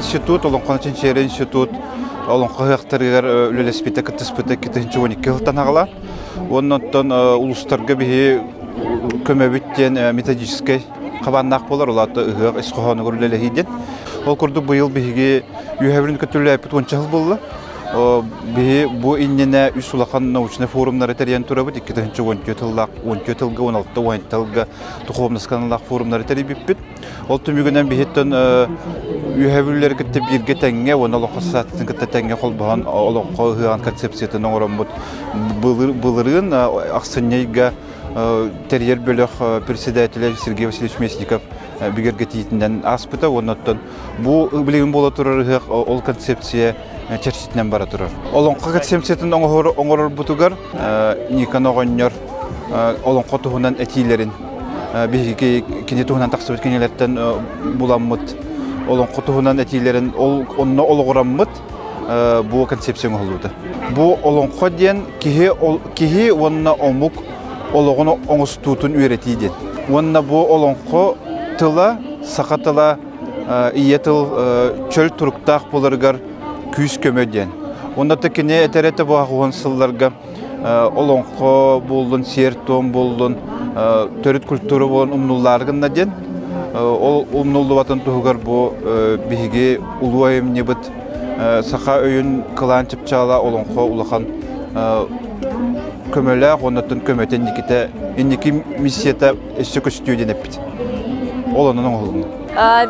институт, Олоҥхону чинчийэр институт олоҥхо ыһыахтарыгар үлэлэспитэ, кыттыспыта 2012 сылтан аҕала. Уонна оттон улуустарга биһи көмөбүт диэн методическай хабааннаах буолар, ол аата ыһыах ис хоһоонугар үлэлэһии диэн. Ол курдук быйыл биһиги үөһэбирин көтүллээппит уонча сыл буолла. Биһи бу иннинэ үс улахан научнай форумнары тэрийэн турабыт. 2014 тыллаах 14 тылга, 16 17 тылга духовноска аналлаах форумнары тэрийбиппит. Ол түмүгүнэн биһиттэн үөһэбүллэри кытта бииргэ тэҥҥэ уонна олоҥхо ассоциациятын кытта тэҥҥэ холбоһон олоҥхо ыһыаҕын концепциятын оҥороммут былырыын ахсынньы ыйга тэрийэр бөлөх председателэ Сергей Васильевич Местников бигэргэтиитинэн ааспыта уонна оттон бу билигин буола турар ыһыах ол концепция чэрчитинэн бара турар. Олоҥхо концепциятын оҥорорбутугар Никон оҕонньор олоҥхо туһунан этиилэрин биһиги кини туһунан тахсыбыт кинилэртэн буламмыт олоҥхо туһунан этиилэрин ол онно олоҕураммыт бу концепция оҥоһуллубута. Бу олоҥхо диэн киһи киһи уонна омук олоҕун оҥостуутун үөрэтии диэн. Уонна бу олоҥхо тыла саха тыла ийэ тыл чөл туруктаах буоларыгар күүс-көмө диэн. Уонна да кини этэр этэ бу уһун сылларга олоҥхо буоллун, сиэр-туом буоллун, төрүт культура буолан умнуллаары гынна диэн. Ол умнуллубатын туһугар бу биһиги улуу айымньыбыт саха өйүн кылаан чыпчаала олоҥхо улахан көмөлөөх уонна көмөтө инникитэ инники миссията өссө көстүө диэн эппит. Ол онон оҥоһулунна.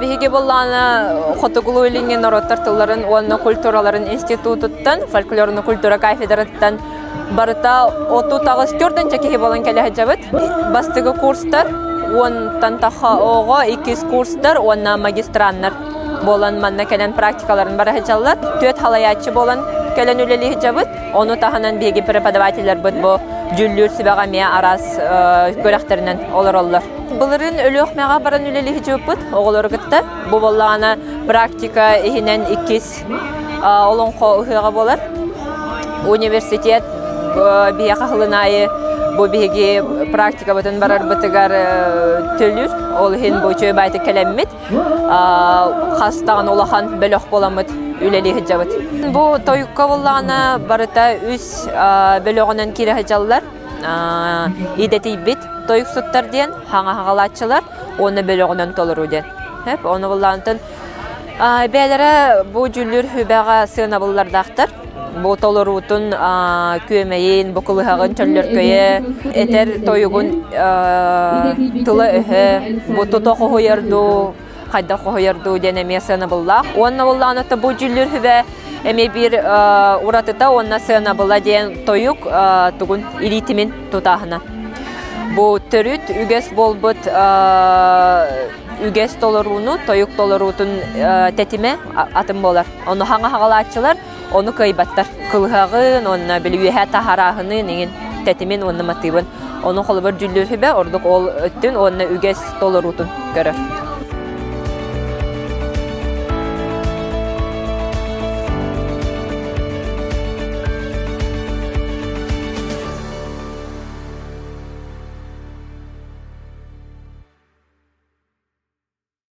Биһиги буоллаҕына Хотугулуу Илиҥҥи норуоттар тылларын уонна культураларын институтуттан, фольклорную культура кафедраттан барыта 38 киһи буолан кэлэ сылдьабыт. Бастакы курстар, уонтан таха оҕо, иккис курстар уонна магистраннар буолан манна кэлэн практикаларын бара сылдьаллар. Түөрт халайааччы буолан кэлэн үлэлии сылдьабыт. Ону таһынан биһиги преподавателлэрбит бу дьүүллүүр сүбэҕэ эмиэ араас күрэхтэринэн олороллор. Былырыын Өлүөхмэҕэ баран үлэлии сылдьыбыппыт оҕолору кытта. Бу буоллаҕына практика иһинэн иккис олоҥхо ыһыаҕа буолар. Университет биһиэхэ сылын аайы бу биһиги практикабытын барарбытыгар төлүүр. Ол иһин бу үчүгэй баайтык кэлэммит хас даҕаны улахан бөлөх буоламмыт үлэлии сылдьабыт. Бу тойукка буоллаҕына барыта үс бөлөҕүнэн киирэ сылдьаллар. Идэтийбит тойуксуттар диэн хаҥа хаҕалааччылар уонна бөлөҕүнэн толоруу диэн. Ону буллаантын бэйэлэрэ бу дьүүллүүр сүбэҕэ сыанабыллардаахтар. Бу толоруутун күөмэйин, бу кылыһаҕын чөллөркөйө, этэр тойугун тыла-өһө, бу тута хоһуйар дуу, хайдах хоһуйар дуу диэн эмиэ сыанабыллаах. Уонна буоллаҕына бу дьүүллүүр сүбэ эмиэ биир уратыта уонна сыанабыла диэн тойук тугун илиитимин тутааһына. Бу төрүт үгэс буолбут үгэс толорууну, тойук толоруутун тэтимэ атын буолар. Ону хаҥа хаҕалааччылар ону кыайбаттар. Кылыһаҕын уонна били үөһэ таһарааһынын иҥин тэтимин уонна матыыбын. Ону холобур дьүүллүүр сүбэ ордук ол өттүн уонна үгэс толоруутун көрөр.